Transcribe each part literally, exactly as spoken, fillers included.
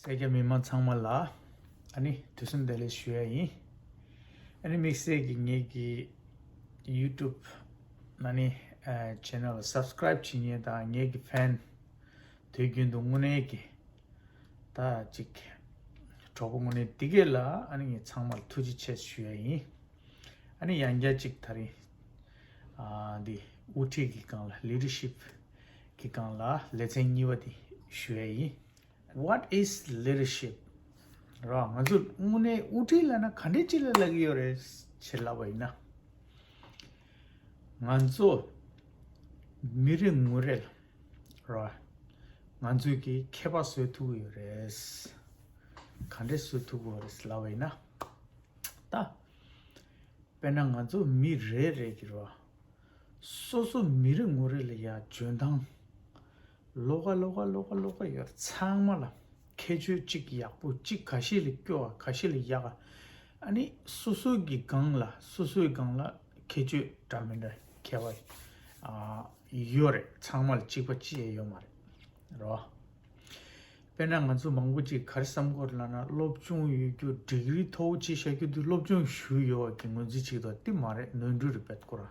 སེར་སྐྱ་མི་མང་ཚང་མ་ལ་ཨ་ནི་དུས་གསུམ་བདེ་ལེགས་ཞུ་ཡ་ཡིན། ཨ་ནི་དམིགས་བསལ་གྱི་ངེད་ཀྱི་YouTube ཨ་ནི་ཨ་channel subscribe བྱེད་མཁན་དང་ངེད་ཀྱི་fan དུས་རྒྱུན་དུ་དངོས་གནས་ཀྱི་ད་ཅིག་གྲོགས་པོ་དངོས་གནས་འདི་གས་ལ་ཨ་ནི་ངས་ཚང་མར་ཐུགས་རྗེ་ཆེ་ཞུ་ཡ་ཡིན། ཨ་ནི་ཡང་བསྐྱར་ཅིག་ད་རིང་ཨ་འདི་དབུ་ཁྲིད་ཀྱི་སྒང་ལ་leadership གི་སྒང་ལ་ལེ་ཚན་གཉིས་པ་འདི་ཞུ་ཡ་ཡིན། What is leadership? ར་ང་ཚོ་དངོས་གནས་དབུ་ཁྲིད་ལབ་ན་ག་འདྲས་ཅིག་ལ་ལབ་ཀྱི་ཡོད་རེད་ཅེས་ལབ་པ་ཡིན་ན། ང་ཚོ་མི་རེ་ངོ་རེ་ལ་ར་ང་ཚོས་ཀྱི་ཁྱད་པར་བཟོ་ཐུབ་ཀྱི་ཡོད་རེད། ག་འདྲས་བཟོ་ཐུབ་ཀྱི་ཡོད་རེད་ལབ་པ་ཡིན་ན། ད། དཔེར་ན་ང་ཚོ་མི་རེ་རེ་གི་རོ། སོ་སོ་མི་རེ་ངོ་རེ་ལ་ཡ་འཇོན་ཐང་། ལོགས་ཀ་ལོགས་ཀ་ལོགས་ཀ་ལོགས་ཀ་ཡོད་ཚང་མ་ལ་ཁྱད་ཆོས་གཅིག་ཡག་པོ་གཅིག་ཁ་ཤས་ལ་སྐྱོ་བ་ཁ་ཤས་ལ་ཡག་ག་ཨ་ནི་སོ་སོ་གི་སྒང་ལ་སོ་སོའི་སྒང་ལ་ཁྱད་ཆོས་འདྲ་མི་འདྲ་ཁྱད་པར་ཨ་ཡོད་རེད། ཚང་མ་ལ་གཅིག་པ་གཅིག་ཡང་ཡོད་མ་རེད་རོ། དཔེར་ན་ང་ཚོ་མང་པོ་ཅིག་ག་རེ་བསམ་གྱི་ཡོད་ལབ་ན་སློབ་སྦྱོང་ཡོད་རྒྱུ་ཌིག་རི་མཐོ་བོ་ཅིག་བཞག་རྒྱུ་དེ་སློབ་སྦྱོང་ཞུས་ཡོད་པ་གི་ངོས་འཛིན་བྱེད་ཀྱི་འདུག་དེ་མ་རེད། ནོར་འཁྲུལ་རེད་དཔེ་ཁོ་རང་།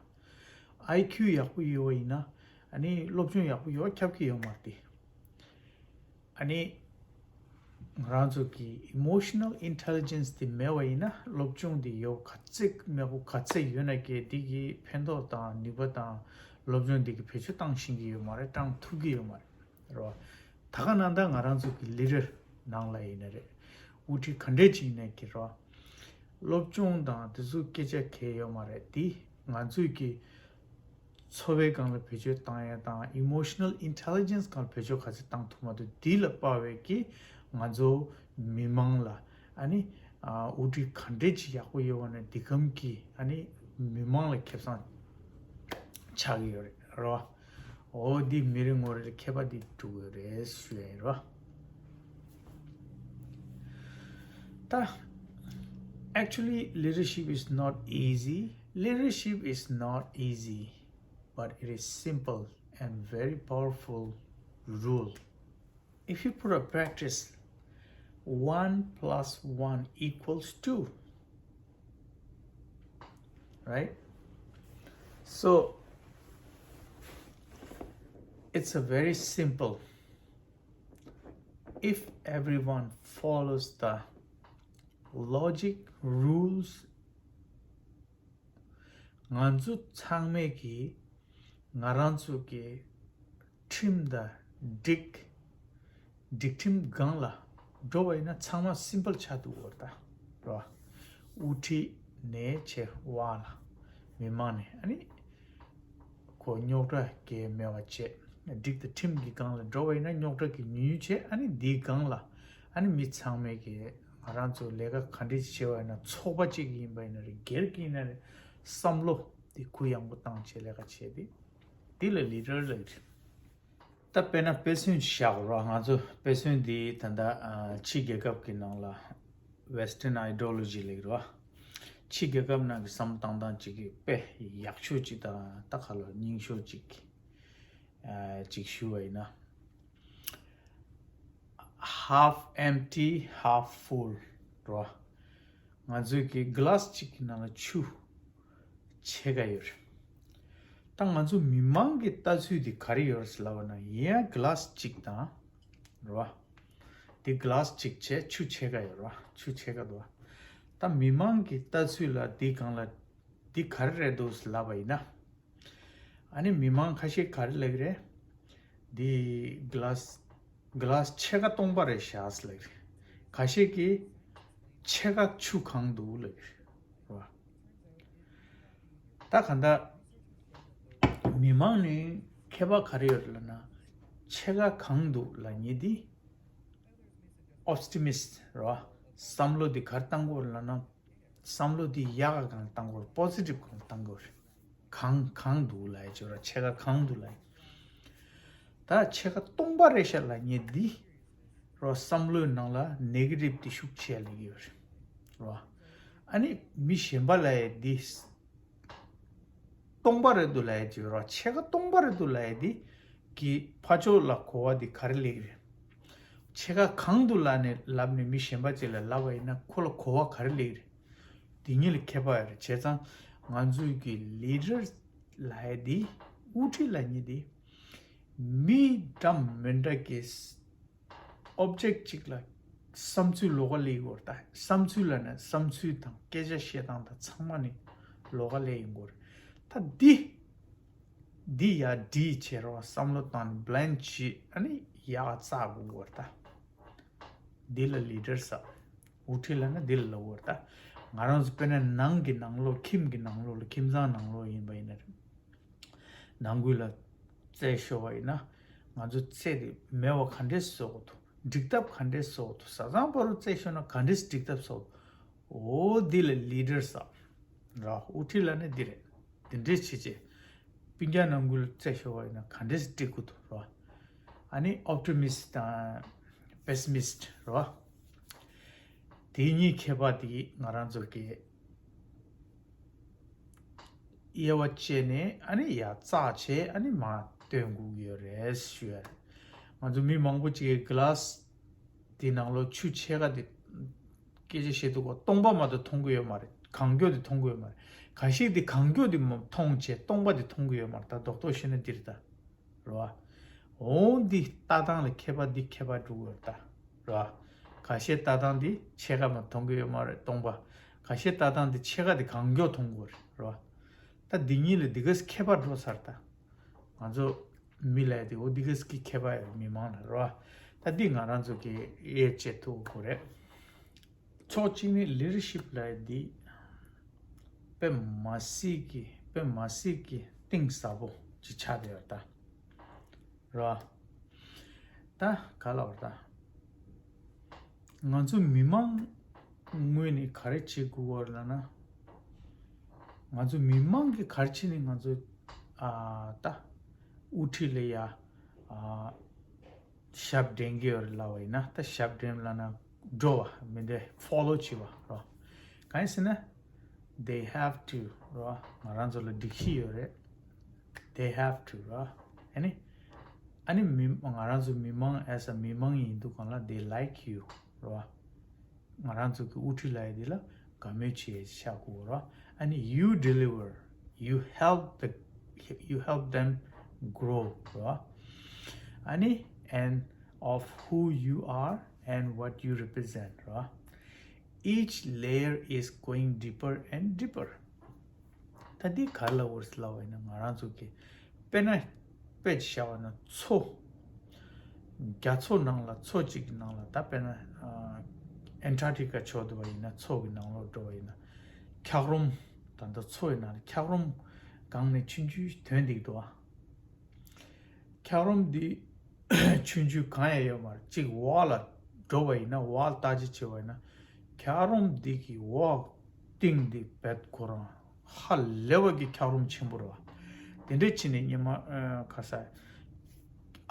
ཨའི་ཁྱུ་ཡག་པོ་ཡོད་པ་ཡིན་ན་ཨ་ནི་སློབ་སྦྱོང་ཡག་པོ་ཡོད་པ་ཁྱབ་ཀྱི་ཡོད་མ་རེད་དེ། ཨ་ནི་ང་རང་ཚོ་གི་emotional intelligence དེ་མེད་པ་ཡིན་ན་སློབ་སྦྱོང་དེ་ཡོད་ག་ཚད་མེད་པོ་ག་ཚད་ཡོད་ན་གི་དེ་གི་ཕན་ཐོགས་དང་ནུས་པ་དང་སློབ་སྦྱོང་དེ་གི་བེད་སྤྱོད་བཏང་ཤེས་ཀྱི་ཡོད་མ་རེད། བཏང་ཐུབ་ཀྱི་ཡོད་མ་རེད། རོ། ད་ག་ནང་ལྟར་ང་རང་ཚོ་གི་ལི་ཌར་ནང་ལ་ཡིན་ན་རེད། དབུ་ཁྲིད་ག་འདྲས་ཅིག་ཡིན་ན་གི་རོ། སློབ་སྦྱོང་དང་དེ་ཚོ་སྐད་ཆ་གལ་ཡོད་མ་རེད། དེ་ང་ཚོས་ཀྱི་འཚོ་བའི་སྒང་ལ་བེད་སྤྱོད་བཏང་ཡ་དང་emotional intelligence སྒང་ལ་བེད་སྤྱོད་ག་ཚོད་བཏང་ཐུབ་མ་ཐུབ་དེ་ལ་དཔག་པའི་གི་ང་ཚོ་མི་མང་ལ་ཨ་ནི་ཨ་དབུ་ཁྲིད་ག་འདྲས་ཅིག་ཡག་པོ་ཡོད་པ་ན་འདི་གམ་གི་ཨ་ནི་མི་མང་ལ་ཁེ་བཟང་ཆགས་ཀྱི་ཡོད་རེད་རོ། འོ་འདི་མི་རེ་ངོ་རེ་ལ་ཁྱད་པར་འདི་འགྲོ་གི་རེད་ཞུ་ཡ་ཡིན་རོ། ད། Actually, leadership is not easy. Leadership is not easy, but it is simple and very powerful rule. If you put a practice, one plus one equals two. Right? So, it's a very simple. If everyone follows the logic, rules, ང་ཚོ་ཚང་མས་ཀྱི་ང་རང་ཚོ་གི་ཁྲིམས་དང་སྒྲིག་སྒྲིག་ཁྲིམས་སྒང་ལ་འགྲོ་བ་ཡིན་ན་ཚང་མ་སིམ་པལ་ཆགས་འདུག་བར་ད་རོ། དབུ་ཁྲིད་ནས་བྱས་དབང་ལ་མི་མང་ནས་ཨ་ནི་ཁོ་རྙོག་དྲ་གས་མེད་པ་བྱས་སྒྲིག་དང་ཁྲིམས་ཀྱི་སྒང་ལ་འགྲོ་བ་ཡིན་ན་རྙོག་དྲ་གི་ཉུང་ཉུང་བྱས་ཨ་ནི་འདིའི་སྒང་ལ་ཨ་ནི་མི་ཚང་མས་ཀྱི་ང་རང་ཚོ་ལས་ཀ་ག་འདྲས་བྱས་པ་ཡིན་ན་ཚོགས་པ་གཅིག་ཡིན་པ་ཡིན་ན་རེད། སྒེར་གྱི་ཡིན་ན་རེད། བསམ་བློ་དེ་གུ་ཡངས་པོ་བཏང་བྱས་ལས་ཀ་བྱས་ཏེ་འདི་ལ་ལི་ཌར་ལབ་ཀྱི་རེད། ད་དཔེར་ན་དཔེ་མཚོན་བཞག་རོགས། ང་ཚོ་དཔེ་མཚོན་འདི་ད་ལྟ་ཕྱི་རྒྱལ་ཁབ་ཀྱི་ནང་ལ་Western ideology ལབ་ཀྱི་རོ། ཕྱི་རྒྱལ་ཁབ་ནང་གི་བསམ་བློ་བཏང་སྟངས་གཅིག་གི་དཔེ་ཡག་ཤོས་གཅིག་དང་ད་ག་ལ་རྙིང་ཤོས་གཅིག་གཅིག་ཞུ་བ་ཡིན་ན། Half empty, half full རོ། ང་ཚོའི་གི་གི་ལ་སི་གཅིག་གི་ནང་ལ་ཆུ་ཕྱེད་ཀ་ཡོད་རེད། ད་ང་ཚོ་མི་མང་གི་ལྟ་ཚུལ་དེ་ག་རེ་ཡོད་རེད་ལབ་ན་ཡིན་ཡང་གི་ལ་སི་གཅིག་དང་རོ། དེ་གི་ལ་སི་གཅིག་བྱས་ཆུ་ཕྱེད་ཀ་ཡོད་རོ། ཆུ་ཕྱེད་ཀ་འདུག་ད་མི་མང་གི་ལྟ་ཚུལ་ལ་དེ་སྒང་ལ་དེ་ག་རེ་རེད་འདུག་ལབ་པ་ཡིན་ན། ཨ་ནི་མི་མང་ཁ་ཤས་ག་རེ་ལབ་ཀྱི་རེད། འདི་གི་ལ་སི་གི་ལ་སི་ཕྱེད་ཀ་སྟོང་པ་རེད་ཤག་ལབ་ཀྱི་རེད། ཁ་ཤས་ཀྱིས་ཕྱེད་ཀ་ཆུ་གང་འདུག་ལབ་ཀྱི་རེད་བ། ད་ག་འདྲ་མི་མང་ནི་ཁྱད་པར་ག་རེ་ཡོད་ལབ་ན་ཕྱེད་ཀ་གང་འདུག་ལབ་མཁན་འདི་ཨོབ་ཊི་མིསི་ཊི་རེད་བ། བསམ་བློ་འདི་ག་རེ་བཏང་དགོས་ལབ་ན། བསམ་བློ་འདི་ཡག་ག་གང་བཏང་དགོས་པོ་སི་ཊིབ་གང་བཏང་དགོས་རེད། གང་གང་འདུག་ལབ་ཡ་ཅིག་ར་ཕྱེད་ཀ་གང་འདུག་ལབ་ཡ། ད་ཕྱེད་ཀ་སྟོང་པ་རེད་ཤག་ལབ་མཁན་འདི་རོ་བསམ་བློའི་ནང་ལ་ནེ་གེ་ཊིབ་འདི་ཤུགས་ཆེ་ལབ་ཀྱི་ཡོད་རེད་རོ། ཨ་ནི་མི་གཞན་པ་ལབ་ཡ་འདི་སྟོང་པ་རེད་འདུག་ལབ་ཡ་ཅིག་རོ། ཕྱེད་ཀ་སྟོང་པ་རེད་འདུག་ལབ་ཡ་འདི་གི་ཕར་ཕྱོགས་ལ་གོ་བ་འདི་ག་རེ་སླེབས་ཀྱི་རེད། ཕྱེད་ཀ་གང་དུ་ལབ་ནས་ལབ་ནས་མི་གཞན་པ་ཅིག་ལ་ལབ་པ་ཡིན་ན་ཁོ་ལ་གོ་བ་ག་རེ་སླེབས་རེད། དེ་གཉིས་ལ་ཁྱད་པར་ཡོད་རེད། བྱས་ཙང་ང་ཚོའི་གི་ལི་ཌར་ལབ་ཡ་དེ་དབུ་ཁྲིད་ལབ་མཁན་དེ་མི་འདྲ་མི་འདྲ་གི་ཨོབ་ཇེག་ཅིག་ལ་བསམ་ཚུལ་ལོགས་ཀ་སླེབས་ཡོང་གི་ཡོད་རེད་ད། བསམ་ཚུལ་ལབ་ན་བསམ་ཚུལ་དང་སྐད་ཆ་བཤད་སྟངས་དང་ཚང་མ་ནི་ལོགས་ཀ་སླེབས་ཡོང་གི་ཡོད་རེད་ད། འདི་འདི་ཡར་ཌི་བྱེད་རོགས། བསམ་བློ་བཏང་ནས་བྷ་ལེང་ཀ་བྱེད། ཨ་ནི་ཡར་བཙག་དགོས་ཀྱི་ཡོད་རེད་ད། འདི་ལ་ལི་ཌར་ཟེར། དབུ་ཁྲིད་ལབ་ན་འདི་ལ་ལབ་ཀྱི་ཡོད་རེད་ད། ང་རང་ཚོ་དཔེར་ན་ནང་གི་ནང་ལོགས། ཁྱིམ་གྱི་ནང་ལོགས་ལ། ཁྱིམ་ཚང་ནང་ལོགས་ཡིན་པ་ཡིན་ན་རེད། ནང་ཁུལ་ལ་རྩེད་ཤོར་བ་ཡིན་ན་ང་ཚོ་རྩེད་དེ་མེད་པ་ག་འདྲས་བཟོ་དགོས་འདུག་འགྲིག་ཐབས་ག་འདྲས་བཟོ་དགོས་འདུག་བཟའ་ཚང་བར་དུ་རྩེད་ཤོར་ན་ག་འདྲས་འགྲིག་ཐབས་བཟོ་དགོས་འདུག་འོ་འདི་ལ་ལི་ཌར་ཟེར་ར། དབུ་ཁྲིད་ལབ་ན་འདི་རེད། འདི་འདྲས་བྱེད་བྱེད། སྤུན་ཀྱག་ནང་ཁུལ་རྩེད་ཤོར་བ་ཡིན་ན་ག་འདྲས་འགྲིག་དགོས་འདུག་ར། ཨ་ནི་ཨོབ་ཊི་མིསི་ཊི་དང་པེ་སི་མིསི་ཊི་ར། དེ་གཉིས་ཁྱད་པར་དེ་ང་རང་ཚོ་གི་དབྱེ་བ་བཅད་ནས་ཨ་ནི་ཡར་བཙག་བྱས་ཨ་ནི་མར་སྟོན་དགོས་ཀྱི་ཡོད་རེད་ཞུ་ཡ་རེད། ང་ཚོ་མི་མང་པོ་ཅིག་གིས་གི་ལཱ་སི་དེ་ནང་ལོགས་ཆུ་ཕྱེད་ཀ་དེ་སྐད་ཆ་བཤད་དུས་སྐོར་སྟོང་པ་མ་གཏོགས་མཐོང་གི་ཡོད་མ་རེད། གང་མགྱོགས་དེ་མཐོང་གི་ཡོད་མ་རེད། ཁ་ཤས་དེ་གང་མགྱོགས་དེ་མཐོང་བྱས་སྟོང་པ་དེ་མཐོང་གི་ཡོད་མ་རེད། ད་རྡོག་རྡོག་བཤད་ན་འདི་རེད་ད། རེད་བ། འོ་འདི་ལྟ་སྟངས་ལ་ཁྱད་པར། འདི་ཁྱད་པར་འགྲོ་གི་ཡོད་རེད་ད། རེད་བ། ཁ་ཤས་ལྟ་སྟངས་འདི་ཕྱེད་ཀ་མ་མཐོང་གི་ཡོད་མ་རེད་སྟོང་པ། ཁ་ཤས་ལྟ་སྟངས་འདི་ཕྱེད་ཀ་དེ་གང་མགྱོགས་མཐོང་གི་ཡོད་རེད། རེད་བ། ད་འདི་གཉིས་ལ་འདི་གས་ཁྱད་པར་འགྲོ་ཚར་ད། ང་ཚོ་མི་ལ་དེ་འོ་འདི་གས་ཀྱི་ཁྱད་པར་ཡོད་མི་མང་ལ་རེད་བ། ད་འདི་ང་རང་ཚོ་གི་དབྱེ་བྱེད་ཐུབ་དགོས་རེད། ཕྱོགས་གཅིག་ནས་ལི་ཌར་ཤིབ་ལབ་ཡ་འདི་དཔེ་མ་སྲིད་ཀྱི་དཔེ་མ་སྲིད་ཀྱི་གཏིང་ཟབ་པོ་ཅིག་ཆགས་བསྡད་ཡོད་ད། རེད་བ། ད་ག་ལབ་དགོས་རེད་ད། ང་ཚོ་མི་མང་ངོས་ནས་ག་རེ་བྱེད་དགོས་ཀྱི་ཡོད་རེད་ལབ་ན། ང་ཚོ་མི་མང་གིས་ག་རེ་བྱས་ནས་ང་ཚོ་ཨ་ད་དབུ་ཁྲིད་ལ་ཡ་ཨ་ཞབས་འདྲེན་གྱི་ཡོད་རེད་ལབ་པ་ཡིན་ན། ད་ཞབས་འདྲེན་ལབ་ན་འགྲོ་བ་མི་འདྲ་ཕོ་ལོ་བྱེད་པ་རོ། གང་ཡིན་ཟེར་ན། They have to རོ། ང་རང་ཚོ་ལ་སྒྲིག་གཞི་ཡོད་རེད། They have to རོ། ཨ་ནི་ཨ་ནི་མི་ང་རང་ཚོ་མི་མང་as a མི་མང་ཡིན་དུས་གང་ལ་they like you རོ། ང་རང་ཚོ་གི་དབུ་ཁྲིད་ལབ་ཡ་འདི་ལ་དགའ་མོས་བྱེད་ཤག་གོ་ར། ཨ་ནི་you deliver, you help the, you help them grow ར། ཨ་ནི་and of who you are and what you represent ར། Each layer is going deeper and deeper. ད་འདི་ག་རེ་ལབ་དགོས་རེད་ལབ་པ་ཡིན་ན། ང་རང་ཚོ་གི་དཔེར་ན་དཔེ་ཅིག་བཞག་པ་ན་མཚོ། རྒྱ་མཚོ་ནང་ལ་མཚོ་གཅིག་གི་ནང་ལ་ད་དཔེར་ན་ཨ་ཨན་ཊར་ཊི་ཀ་ཕྱོགས་འགྲོ་བ་ཡིན་ན། མཚོ་གི་ནང་ལོགས་འགྲོ་བ་ཡིན་ན་འཁྱགས་རོམ། ད་ལྟ་མཚོ་ཡི་ནང་ལ་འཁྱགས་རོམ་སྒང་ནས་ཆུང་ཆུང་ཐོན་བསྡད་འདུག་ཨ། འཁྱགས་རོམ་འདི་ཆུང་ཆུང་གང་ཡང་ཡོད་མ་རེད། གཅིག་འོག་ལ་འགྲོ་བ་ཡིན་ན། འོག་ལ་བརྟག་དཔྱད་བྱས་པ་ཡིན་ན་འཁྱགས་རོམ་འདི་གི་འོག་གཏིང་འདི་བེད་ཁོ་རང་ཧ་ལས་པ་གི་འཁྱགས་རོམ་ཆེན་པོ་རེད་བ། དེ་འདྲས་བྱས་ནས་སྙེ་མ་ཨ་ཁ་ས་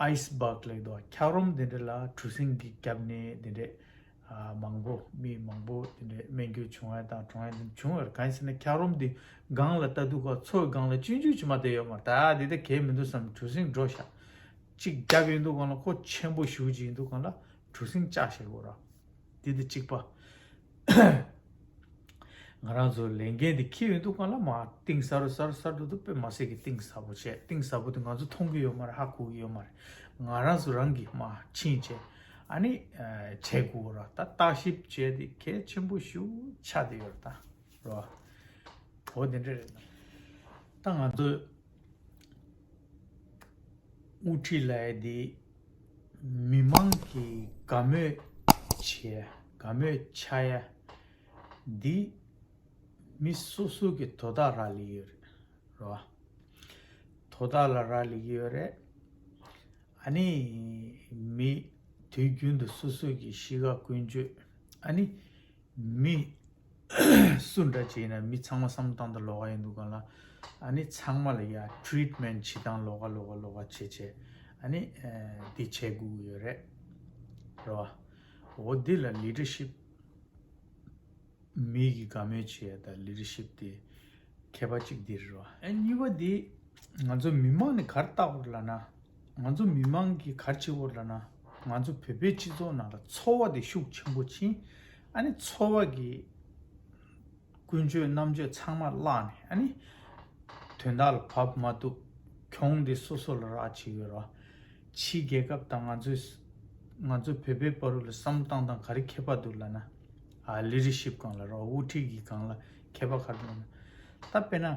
ཨའི་སི་བྷག་ལབ་འདུག་འཁྱགས་རོམ་དེ་འདྲས་ལ་གྲུ་གཟིངས་ཀྱི་རྒྱབ་ནས་དེ་འདྲས་ཨ་མང་པོ་མི་མང་པོ་དེ་འདྲས་སྨན་བཅོས་བྱུང་བ་དང་གྲོངས་ཡ་དེ་བྱུང་བ་རེད། གང་ཡིན་ཟེར་ན་འཁྱགས་རོམ་འདི་སྒང་ལ་ལྟ་དུས་ཀ་མཚོའི་སྒང་ལ་ཆུང་ཆུང་ཅིག་མ་གཏོགས་ཡོད་མ་རེད། ད་འདི་ད་གལ་མི་འདུག་བསམ་གྲུ་གཟིངས་འགྲོ་ཤག་གཅིག་རྒྱབ་ཡོང་དུས་སྒང་ལ་ཁོ་ཆེན་པོ་ཞེ་པོ་ཅིག་ཡིན་དུས་སྒང་ལ་གྲུ་གཟིངས་བཅག་བཞག་དགོས་ར། འདི་དེ་གཅིག་པ། ང་རང་ཚོ་ལས་འགན་དེ་འཁྱེར་ཡོང་དུས་སྒང་ལ་མར་གཏིང་ཟབ་རུ་ཟབ་རུ་ཟབ་རུ་འགྲོ་དུས་དཔེ་མ་སྲིད་ཀྱི་གཏིང་ཟབ་པོ་བྱས། གཏིང་ཟབ་པོ་དེ་ང་ཚོ་མཐོང་གི་ཡོད་མ་རེད། ཧ་གོ་གི་ཡོད་མ་རེད། ང་རང་ཚོ་རང་གིས་མར་ཕྱིན་བྱས་ཨ་ནི་ཨ་བྱེད་དགོས་ར། ད་བརྟག་ཞིབ་བྱས་དེ་གལ་ཆེན་པོ་ཞེ་པོ་ཆགས་བསྡད་ཡོད་རེད་ད་རོ། འོ་དེ་འདྲ་རེད། ད་ང་ཚོས་དབུ་ཁྲིད་ལབ་ཡ་འདི་མི་མང་གི་དགའ་མོས་བྱེད་ཡ། དགའ་མོས་ཆགས་ཡ་འདི་མི་སོ་སོ་གི་དོ་བདག་རག་ལས་ཡོད་རེད་རོ། དོ་བདག་ལ་རག་ལས་ཡོད་རེད། ཨ་ནི་མི་དུས་རྒྱུན་དུ་སོ་སོ་གི་གཤིས་ཀ་ཀུན་སྤྱོད། ཨ་ནི་མི་སུ་འདྲ་ཅིག་ཡིན་ན་མི་ཚང་མ་བསམ་བློ་བཏང་སྟངས་ལོགས་ཀ་ཡིན་དུས་སྒང་ལ། ཨ་ནི་ཚང་མ་ལ་ཡ་ཊི་རིཊ་མེན་ཊི་བྱེད་སྟངས་ལོགས་ཀ་ལོགས་ཀ་ལོགས་ཀ་བྱེད་བྱེད། ཨ་ནི་ཨ་འདི་བྱེད་དགོས་ཀྱི་ཡོད་རེད་རོ། འོ་འདི་ལ་ལི་ཌར་ཤིབ། མི་གི་དགའ་མོས་བྱེད་ཡ་དང་ལི་ཌར་ཤིབ་དེ་ཁྱད་པར་གཅིག་འདི་རེད་རོ། ཨ་གཉིས་པ་དེ་ང་ཚོ་མི་མང་ནས་ག་རེ་ལྟ་དགོས་རེད་ལབ་ན། ང་ཚོ་མི་མང་གིས་ག་རེ་བྱེད་དགོས་རེད་ལབ་ན། ང་ཚོ་བོད་པའི་སྤྱི་ཚོགས་ནང་ལ་ཚོར་བ་དེ་ཤུགས་ཆེན་པོ་ཕྱིན། ཨ་ནི་ཚོར་བ་གི་ཀུན་སྤྱོད་རྣམ་དཔྱོད་ཚང་མ་བརླག་ནས། ཨ་ནི་དོན་དག་ལ་བབ་མ་ཐུབ། གྱོང་དེ་སོ་སོ་ལ་རག་བྱེད་ཡོད་ར། ཕྱིའི་རྒྱལ་ཁབ་དང་ང་ཚོའི་ང་ཚོ་བོད་པའི་བར་ལ་བསམ་བཏང་སྟངས་ག་རེ་ཁྱད་པར་འདུག་ལབ་ན། ཨ་ལི་ཌར་ཤིབ་སྒང་ལ་ར། དབུ་ཁྲིད་ཀྱི་སྒང་ལ་ཁྱད་པར་ག་རེ་འདུག་ལབ་ན། ད་དཔེར་ན།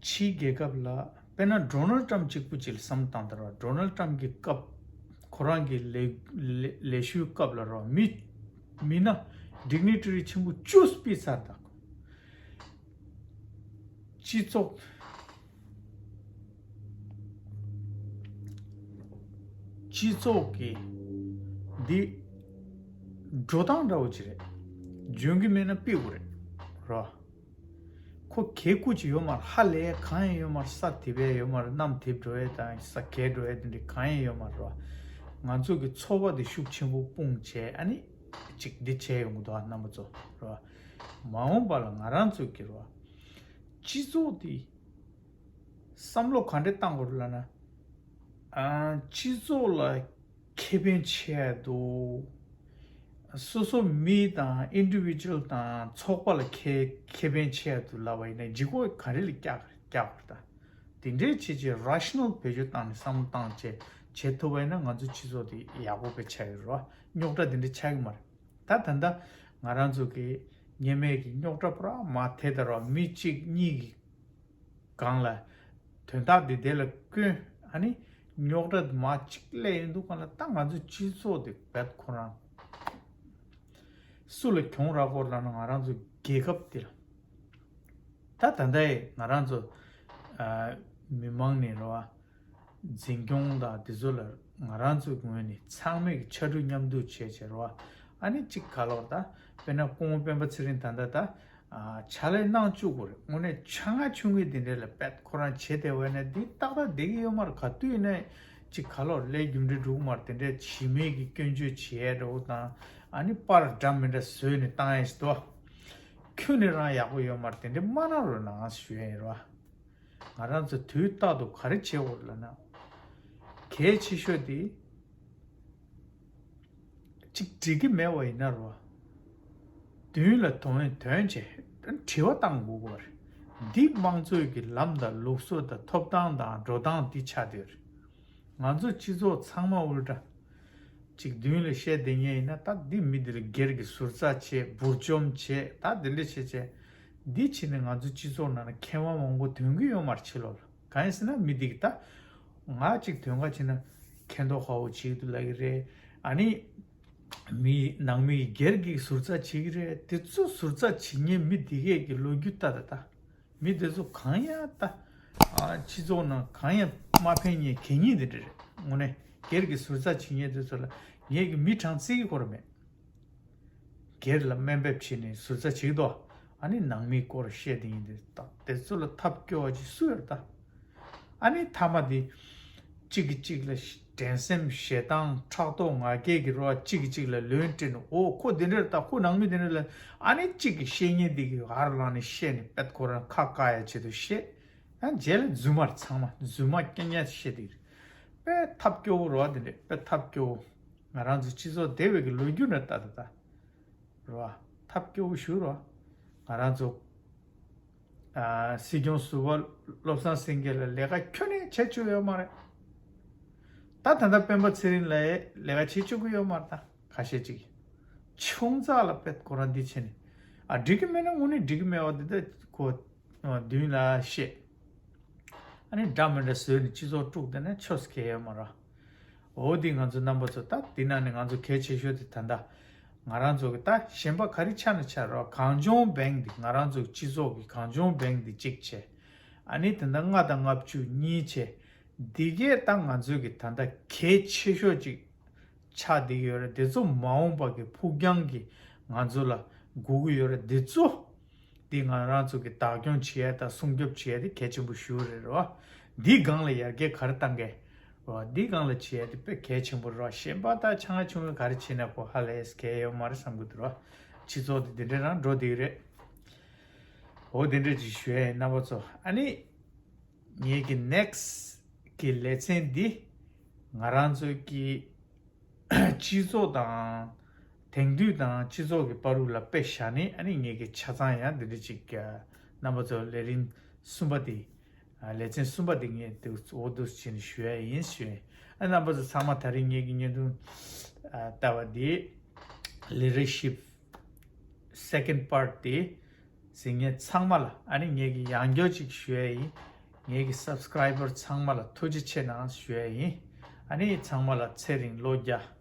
ཕྱིའི་རྒྱལ་ཁབ་ལ་དཔེར་ན་ཌོ་ནལ་ཊམ་གཅིག་པུ་ཅིག་ལ་བསམ་བཏང་དང་ར། ཌོ་ནལ་ཊམ་གྱི་སྐབས་ཁོ་རང་གི་ལས་ལས་ལས་ཞུགས་སྐབས་ལ་ར། མི་མི་སྣ་ཌིག་ནི་ཊི་རི་ཆེན་པོ་བཅུ་སྤེལ་ཚར་དང་། སྤྱི་ཚོགས་སྤྱི་ཚོགས་ཀྱི་འདི་འགྲོ་སྟངས་འདྲ་བོ་ཅིག་རེད། འཇོན་གྱི་མེད་ན་སྤེལ་དགོས་རེད་ར། ཁོ་གལ་ཁུར་ཅིག་ཡོད་མ་རེད། ཧ་ལས་གང་ཡང་ཡོད་མ་རེད། ས་དེབ་ཡ་ཡོད་མ་རེད། གནམ་དེབ་འགྲོ་ཡ་དང་ས་གས་འགྲོ་ཡ་དེ་འདྲ་གང་ཡང་ཡོད་མ་རེད་ར། ང་ཚོ་གི་ཚོར་བ་དེ་ཤུགས་ཆེན་པོ་སྤུངས་བྱས། ཨ་ནི་ཅིག་འདི་བྱས་ཡོང་གི་འདུག་ཨ། རྣམ་པ་ཚོ་ར། མ་འོངས་པ་ལ་ང་རང་ཚོ་གི་ར། སྤྱི་ཚོགས་དེ་བསམ་བློ་ག་འདྲ་བཏང་དགོས་རེད་ལབ་ན། ཨ་སྤྱི་ཚོགས་ལ་ཁེ་ཕན་ཆེ་ཡ་འདུག་སོ་སོ་མི་དང་ཨིན་ཌི་བི་ཇུ་ཨལ་དང་ཚོགས་པ་ལ་ཁེ་ཁེ་ཕན་ཆེ་ཡ་འདུག་ལབ་པ་ཡིན་ན། ལྗིད་ཁོག་ག་རེ་ལ་བཀྱག་བཀྱག་པ་རེད་ད། དེ་འདྲའི་བྱས་བྱས་རེ་ཤ་ནལ་བེད་སྤྱོད་བཏང་ནས་བསམ་བློ་བཏང་བྱས་བྱེད་ཐུབ་པ་ཡིན་ན། ང་ཚོ་སྤྱི་ཚོགས་དེ་ཡག་པོ་དཔེ་ཆགས་ཡོད་རེད་བ། རྙོག་དྲ་དེ་འདྲ་ཆགས་ཀྱི་མ་རེད། ད་ད་ལྟ་ང་རང་ཚོ་གི་ཉེས་མེད་ཀྱི་རྙོག་དྲ་པུ་ར་མ་དེ་ལྟར་བ། མི་གཅིག་གཉིས་ཀྱི་སྒང་ལ་དོན་དག་འདི་དེ་ལ་བསྐོན། ཨ་ནི་རྙོག་དྲ་མ་གཅིག་སླེབས་ཡོང་དུས་སྒང་ལ། ད་ང་ཚོའི་སྤྱི་ཚོགས་དེ་རྦད་ཁོ་རང་སུ་ལ་གྱོང་རག་གོ་ལབ་ན། ང་རང་ཚོ་རྒྱལ་ཁབ་དེ་ལ། ད་ད་ལྟ་ཡི་ང་རང་ཚོ་ཨ་མི་མང་ནས་རེད་བ། འཛིན་སྐྱོང་དང་དེ་ཚོ་ལ་ང་རང་ཚོའི་ངོས་ནས་ཚང་མས་ཕྱར་གྲུ་མཉམ་འདེགས་བྱས་བྱས་རེད་བ། ཨ་ནི་གཅིག་ག་ལོར་ད་དཔེར་ན་སྐུ་ངོ་སྤེན་པ་ཚེ་རིང་ད་ལྟ་ད་ཨ་ཕྱག་ལས་གནང་བཅུག་གི་རེད། དངོས་གནས་ཆ་ང་ཆུང་ངེ་དེ་འདྲ་ལ་རྦད་ཁོ་རང་བྱེད་བསྡད་པ་ཡིན་ན། འདི་ཏག་ཏག་བསྡད་ཀྱི་ཡོད་མ་རེད། ག་དུས་ཡིན་ན་གཅིག་ག་ལོར་ལས་རྒྱུ་འབྲས་འགྲུབ་ཀྱི་མ་རེད། དེ་འདྲ་བྱེད་མེད་ཀྱི་སྐྱོན་བརྗོད་བྱེད་ཡ་འདྲ་བོ་དང་། ཨ་ནི་པར་འདྲ་མི་འདྲ་བཟོས་ནས་བཏང་ཡ་ཞིག་འདུག་ཁྱོན་ནས་རང་ཡག་པོ་ཡོད་མ་རེད། དེ་འདྲ་མ་གནང་རོགས་གནང་ཞུ་ཡ་ཡིན་རེད་བ། ང་རང་ཚོ་དུས་རྟག་ཏུ་ག་རེ་བྱེད་དགོས་ལབ་ན། གལ་ཆེ་ཤོས་དེ་གཅིག་འགྲིག་གི་མེད་པ་ཡིན་ན་རོ། མདུན་ལ་དོན་དོན་བྱས་དྲི་བ་བཏང་དགོས་ཀྱི་རེད། འདི་དམངས་གཙོའི་གི་ལམ་དང་ལུགས་སྲོལ་དང་ཐོབ་ཐང་དང་འགྲོ་སྟངས་འདི་ཆགས་བསྡད་ཡོད་རེད། ང་ཚོ་སྤྱི་ཚོགས་ཚང་མ་ཨུལ་ཊ། ཅིག་མདུན་ལ་བཤད་བསྡད་མཁན་ཡིན་ན། ད་འདི་མི་འདི་ལ་སྒེར་གྱི་ཟུར་ཟ་བྱེད། འབུར་འཇོམས་བྱེད། ད་འདི་འདྲ་བྱེད་བྱེད། འདི་བྱས་ནས་ང་ཚོ་སྤྱི་ཚོགས་ནང་ན་མཁས་དབང་མང་པོ་ཐོན་གྱི་ཡོད་མ་རེད་ཕྱི་ལོགས་ལ། གང་ཡིན་ཟེར་ན་མི་འདི་གི་ད་ང་ཅིག་དོན་ག་བྱས་ན་མཁས་མདོག་ཁ་པོ་བྱེད་ཀྱི་འདུག་ལབ་ཀྱི་རེད། ཨ་ནི་མི་ནང་མི་སྒེར་གྱི་ཟུར་ཟ་བྱེད་ཀྱི་རེད། དེ་ཚོ་ཟུར་ཟ་བྱེད་མཁན་མི་འདི་གས་ཀྱི་ལོ་རྒྱུས་ལྟ་ད་ད། མི་དེ་ཚོ་གང་ཡང་ད་ཨ་སྤྱི་ཚོགས་ནང་གང་ཡང་མ་ཕན་མཁན་གད་སྙིགས་དེ་འདྲ་རེད། དངོས་གནས་སྒེར་གྱི་ཟུར་ཟ་བྱེད་མཁན་དེ་ཚོ་ལ་ངས་ཀྱི་མི་གྲངས་བརྩི་གི་ཁོ་ར་མེད། སྒེར་ལ་དམའ་འབེབས་བྱས་ནས་ཟུར་ཟ་བྱེད་ཀྱི་འདུག་ཨ་ནི་ནང་མིའི་སྐོར་བཤད་དེ་ཡིན་དེ། ད་དེ་ཚོ་ལ་ཐབས་སྐྱོ་བ་ཅིག་སུ་ཡོད་ད། ཨ་ནི་མཐའ་མ་དེ་གཅིག་གིས་གཅིག་ལ་འགྲན་སེམས་ཞེ་སྡང་ཕྲག་དོག་ང་རྒྱལ་གྱི་རོ། གཅིག་གིས་གཅིག་ལ་ལན་སྤྲད་ནས། འོ་ཁོ་འདི་འདྲ་རེད་ད། ཁོ་ནང་མི་འདི་འདྲ་ལ། ཨ་ནི་གཅིག་གིས་བཤད་མཁན་འདི་གིས་ཧར་ལངས་ནས་བཤད་ནས་དཔེ་ཁོ་རང་ཁ་བཀག་ཡ་ཆེད་དུ་བཤད། ཡང་རྗེས་ལ་རྫུན་མ་རེད། ཚང་མ་རྫུན་མ་རྐྱང་རྐྱང་བཤད་འདི་རེད། དཔེ་ཐབས་སྐྱོ་བོ་རོ། འདི་འདྲ་དཔེ་ཐབས་སྐྱོ་བོ། ང་རང་ཚོ་སྤྱི་ཚོགས་བདེ་བའི་གི་ལོ་རྒྱུས་འདྲ་ལྟ་ད་ད། རེད་བ། ཐབས་སྐྱོ་བོ་ཞུ་རོགས། ང་རང་ཚོ་ཨ་སྲིད་སྐྱོང་ཟུར་པ་བློ་བཟང་སེང་གེ་ལ་ལས་ཀ་ཁྱོན་ནས་བྱེད་བཅུག་ཡོད་མ་རེད། ད་ད་ལྟ་སྤེན་པ་ཚེ་རིང་ལ་ལས་ཀ་བྱེད་བཅུག་གི་ཡོད་མ་རེད། ད་ཁ་ཤས་ཅིག་ཆུང་ཙག་ལ་དཔེ་ཁོ་རང་འདི་བྱས་ནས། ཨ་འགྲིག་གི་མེད་ན་དངོས་གནས་འགྲིག་གི་མེད་པ་འདི་ད་ཁོ་མདུན་ལ་བཤད། ཨ་ནི་འདྲ་མི་འདྲ་བཟོས་ནས་སྤྱི་ཚོགས་དཀྲུགས་བསྡད་ན་ཆོས་སྐལ་ཡོད་མ་རེད། འོ་འདི་ང་ཚོ་རྣམ་པ་ཚོ། ད་འདི་ནང་ནས་ང་ཚོ་གལ་ཆེ་ཤོས་དེ་ད་ལྟ་ང་རང་ཚོ་གི་ད་གཞན་པ་ག་རེ་ཆགས་ན་ཆགས་རོགས། གངས་ལྗོངས་བེང་འདི་ང་རང་ཚོ་གི་སྤྱི་ཚོགས་ཀྱི་གངས་ལྗོངས་བེང་འདི་གཅིག་བྱས། ཨ་ནི་དེ་འདྲ་ལྔ་དང་ལྔ་བཅུ་གཉིས་བྱས། འདི་གས་ད་ང་ཚོ་གི་ད་ལྟ་གལ་ཆེ་ཤོས་ཅིག་ཆགས་བསྡད་ཡོད་རེད། འདི་ཚོ་མ་འོངས་པ་གི་ཕུགས་རྒྱང་གི་ང་ཚོ་ལ་སྒུག་གི་ཡོད་རེད། འདི་ཚོ་འདི་ང་རང་ཚོ་གི་བདག་སྐྱོང་བྱེད་ཡ་དང་སྲུང་སྐྱོབ་བྱེད་ཡ་དེ་གལ་ཆེན་པོ་ཞེ་པོ་རེད་རོ། འདི་སྒང་ལ་ཡར་རྒྱས་ག་རེ་བཏང་གས་རོ། འདི་སྒང་ལ་བྱེད་ཡ་དེ་དཔེ་གལ་ཆེན་པོ་རོ། གཞན་པ་ད་ཆུང་ང་ཆུང་ངུ་ག་རེ་བྱེད་ན་ཁོ་ཧ་ལས་གལ་ཡོད་མ་རེད་བསམ་གི་འདུག་རོ། སྤྱི་ཚོགས་དེ་འདི་འདྲ་རང་འགྲོ་བསྡད་ཀྱི་རེད། འོ་དེ་འདྲ་ཅིག་ཞུ་ཡ་ཡིན། རྣམ་པ་ཚོ། ཨ་ནི་ངེད་ཀྱི་ནེག་སི་གི་ལེ་ཚན་འདི་ང་རང་ཚོ་གི་ སྤྱི་ཚོགས་དང་། དེང་དུས་དང་སྤྱི་ཚོགས་ཀྱི་བར་དུ་ལ་དཔེ་བཞག་ནས་ཨ་ནི་ངེད་ཀྱི་ཆ་ཚང་ཡང་འདི་འདྲ་ཅིག་རྣམ་པ་ཚོ་ལས་རིམ་གསུམ་པ་དེ། ལེ་ཚན་གསུམ་པ་དེ་ངས་འདུག་འོ་འདུག་བྱས་ནས་ཞུ་ཡ་ཡིན་ཞུ་ཡ་ཡིན། ཨ་རྣམ་པ་ཚོ་ཚང་མ་ད་རིང་ངེད་ཀྱི་བརྙན་ཐུང་ལྟ་བ་དེ་leadership second part དེ་གཟིགས་མཁན་ཚང་མ་ལ་ཨ་ནི་ངེད་ཀྱི་ཡང་བསྐྱར་ཅིག་ཞུ་ཡ་ཡིན། ངེད་ཀྱི་subscriber ཚང་མ་ལ་ཐུགས་རྗེ་ཆེ་གནང་ཞུ་ཡ་ཡིན། ཨ་ནི་ཚང་མ་ལ་ཚེ་རིང་ལོ་བརྒྱ་